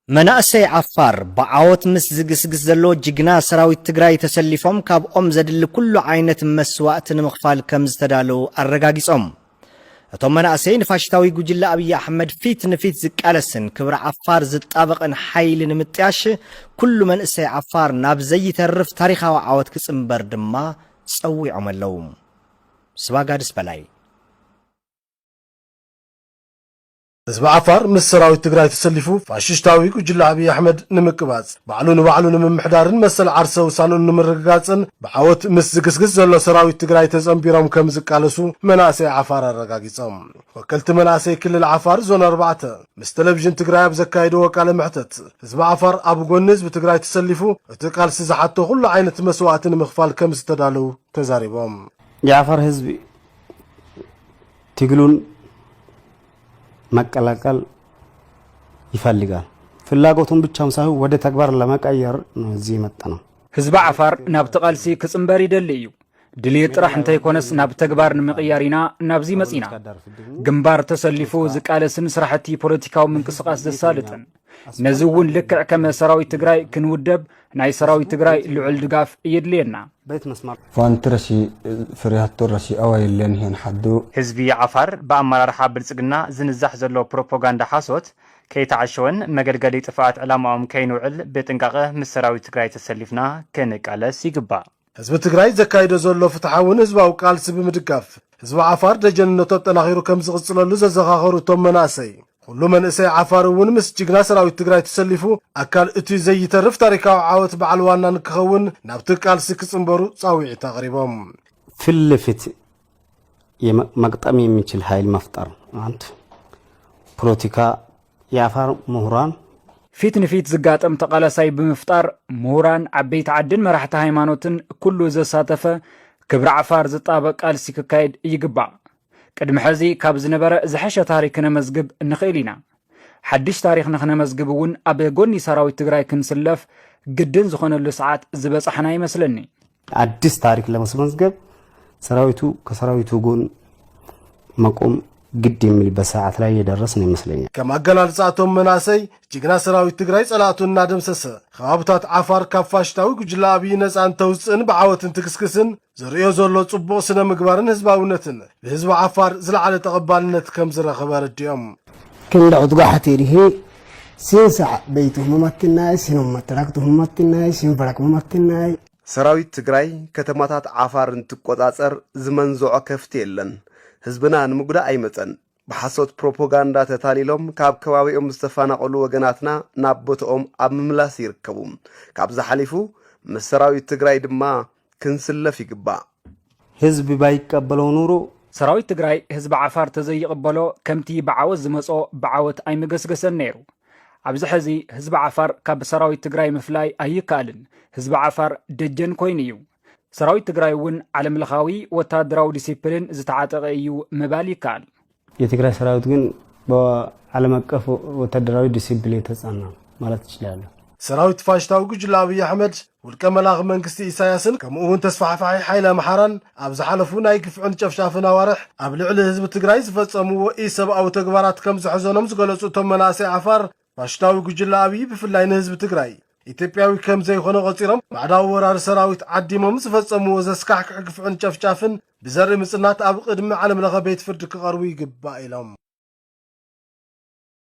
መናእሰይ ዓፋር ብዓወት ምስ ዝግስግስ ዘሎ ጅግና ሰራዊት ትግራይ ተሰሊፎም ካብኦም ዘድሊ ኩሉ ዓይነት መስዋእቲ ንምኽፋል ከም ዝተዳለዉ ኣረጋጊጾም። እቶም መናእሰይ ንፋሽስታዊ ጉጅለ ኣብይ ኣሕመድ ፊት ንፊት ዝቃለስን ክብሪ ዓፋር ዝጣበቕን ሓይሊ ንምጥያሽ ኩሉ መንእሰይ ዓፋር ናብ ዘይተርፍ ታሪኻዊ ዓወት ክጽንበር ድማ ጸዊዖም ኣለዉ። ስባጋድስ በላይ። ህዝቢ ዓፋር ምስ ሰራዊት ትግራይ ተሰሊፉ ፋሽሽታዊ ጉጅለ ኣብይ ኣሕመድ ንምቅባጽ፣ ባዕሉ ንባዕሉ ንምምሕዳርን መሰል ዓርሰ ውሳንኡ ንምርግጋጽን ብዓወት ምስ ዝግስግስ ዘሎ ሰራዊት ትግራይ ተጸንቢሮም ከም ዝቃለሱ መናእሰይ ዓፋር ኣረጋጊጾም። ወከልቲ መናእሰይ ክልል ዓፋር ዞን ኣርባዕተ ምስ ቴሌቪዥን ትግራይ ኣብ ዘካየድዎ ቃለ መሕተት፣ ህዝቢ ዓፋር ኣብ ጎኒ ህዝቢ ትግራይ ተሰሊፉ እቲ ቃልሲ ዝሓቶ ኩሉ ዓይነት መስዋእቲ ንምኽፋል ከም ዝተዳለዉ ተዛሪቦም። የዓፋር ህዝቢ ትግሉን መቀላቀል ይፈልጋል። ፍላጎቱን ብቻም ሳይሆን ወደ ተግባር ለመቀየር ነው እዚህ የመጣ ነው። ህዝቢ ዓፋር ናብቲ ቃልሲ ክጽንበር ይደሊ እዩ። ድልየት ጥራሕ እንተይኮነስ ናብ ተግባር ንምቕያር ኢና ናብዚ መጺና። ግንባር ተሰሊፉ ዝቃለስን ስራሕቲ ፖለቲካዊ ምንቅስቓስ ዘሳልጥን። ነዚ እውን ልክዕ ከመ ሰራዊት ትግራይ ክንውደብ ናይ ሰራዊት ትግራይ ልዑል ድጋፍ የድልየና። ቤት መስመር ፋንትረሲ ፍሪሃቶ ረሲ ኣዋይለን ሄን ሓዱ ህዝቢ ዓፋር ብኣመራርሓ ብልጽግና ዝንዛሕ ዘሎ ፕሮፖጋንዳ ሓሶት ከይተዓሸወን መገልገሊ ጥፍኣት ዕላማኦም ከይንውዕል ብጥንቃቐ ምስ ሰራዊት ትግራይ ተሰሊፍና ክንቃለስ ይግባእ። ህዝቢ ትግራይ ዘካይዶ ዘሎ ፍትሓውን ህዝባዊ ቃልሲ ብምድጋፍ ህዝቢ ዓፋር ደጀንነቱ ኣጠናኺሩ ከም ዝቕፅለሉ ዘዘኻኸሩ እቶም መናእሰይ፣ ኩሉ መንእሰይ ዓፋር እውን ምስ ጅግና ሰራዊት ትግራይ ተሰሊፉ ኣካል እቲ ዘይተርፍ ታሪካዊ ዓወት በዓል ዋና ንክኸውን ናብቲ ቃልሲ ክፅንበሩ ፃውዒት ኣቕሪቦም። ፊት ለፊት መግጠም የሚችል ኃይል መፍጠር አንድ ፖለቲካ የአፋር ምሁራን ፊት ንፊት ዝጋጠም ተቓላሳይ ብምፍጣር ምሁራን ዓበይቲ ዓድን መራሕቲ ሃይማኖትን ኩሉ ዘሳተፈ ክብሪ ዓፋር ዝጣበቕ ቃልሲ ክካየድ ይግባእ። ቅድሚ ሕዚ ካብ ዝነበረ ዝሐሸ ታሪክ ክነመዝግብ ንኽእል ኢና። ሓድሽ ታሪክ ንኽነመዝግብ እውን ኣብ ጎኒ ሰራዊት ትግራይ ክንስለፍ ግድን ዝኾነሉ ሰዓት ዝበፃሕና ይመስለኒ። አዲስ ታሪክ ለማስመዝገብ ሰራዊቱ ከሰራዊቱ ጎን መቆም ግድ የሚልበት ሰዓት ላይ የደረስን ይመስለኛል። ከም አገላልጻ እቶም መናእሰይ ጅግና ሰራዊት ትግራይ ጸላእቱ እናደምሰሰ ከባብታት ዓፋር ካብ ፋሽስታዊ ጉጅለ ኣብይ ነጻ እንተውፅእን ብዓወት እንትግስግስን ዘርእዮ ዘሎ ጽቡቕ ስነ ምግባርን ህዝባውነትን ብህዝቢ ዓፋር ዝለዓለ ተቐባልነት ከም ዝረኸበ ኣረዲኦም። ክንደዑት ጓሕቲ ዲሂ ሲንሳዕ በይቱ ህመመትናይ ሲኖም መተራክቱ ህመመትናይ ሲንፈረክ ህመመትናይ ሰራዊት ትግራይ ከተማታት ዓፋር እንትቆጻጸር ዝመንዝዖ ከፍቲ የለን። ህዝብና ንምጉዳእ ኣይመጸን። ብሓሶት ፕሮፖጋንዳ ተታሊሎም ካብ ከባቢኦም ዝተፈናቐሉ ወገናትና ናብ ቦትኦም ኣብ ምምላስ ይርከቡ። ካብዚ ሓሊፉ ምስ ሰራዊት ትግራይ ድማ ክንስለፍ ይግባእ። ህዝቢ ባይቀበለው ኑሩ ሰራዊት ትግራይ ህዝቢ ዓፋር ተዘይቕበሎ ከምቲ ብዓወት ዝመጾ ብዓወት ኣይምገስገሰን ነይሩ። ኣብዚ ሕዚ ህዝቢ ዓፋር ካብ ሰራዊት ትግራይ ምፍላይ ኣይከኣልን። ህዝቢ ዓፋር ደጀን ኮይኑ እዩ። ሰራዊት ትግራይ እውን ዓለምለኻዊ ወታደራዊ ዲሲፕሊን ዝተዓጠቐ እዩ ምባል ይከኣል። የትግራይ ሰራዊት ግን በዓለም አቀፍ ወታደራዊ ዲሲፕሊን የተጻና ማለት እችላለሁ። ሰራዊት ፋሽስታዊ ጉጅለ ኣብይ ኣሕመድ ውልቀ መላኺ መንግስቲ ኢሳያስን ከምኡ እውን ተስፋሕፋሒ ሓይሊ ኣምሓራን ኣብ ዝሓለፉ ናይ ግፍዕን ጨፍጫፍን ኣዋርሕ ኣብ ልዕሊ ህዝቢ ትግራይ ዝፈጸምዎ ኢሰብኣዊ ተግባራት ከም ዘሕዘኖም ዝገለጹ እቶም መናእሰይ ዓፋር ፋሽስታዊ ጉጅለ ኣብይ ብፍላይ ንህዝቢ ትግራይ ኢትዮጵያዊ ከም ዘይኮነ ቆጺሮም ባዕዳዊ ወራሪ ሰራዊት ዓዲሞም ዝፈጸምዎ ዘስካሕክሕ ግፍዕን ጨፍጫፍን ብዘርኢ ምጽናት ኣብ ቅድሚ ዓለም ለኸ ቤት ፍርዲ ክቐርቡ ይግባእ ኢሎም።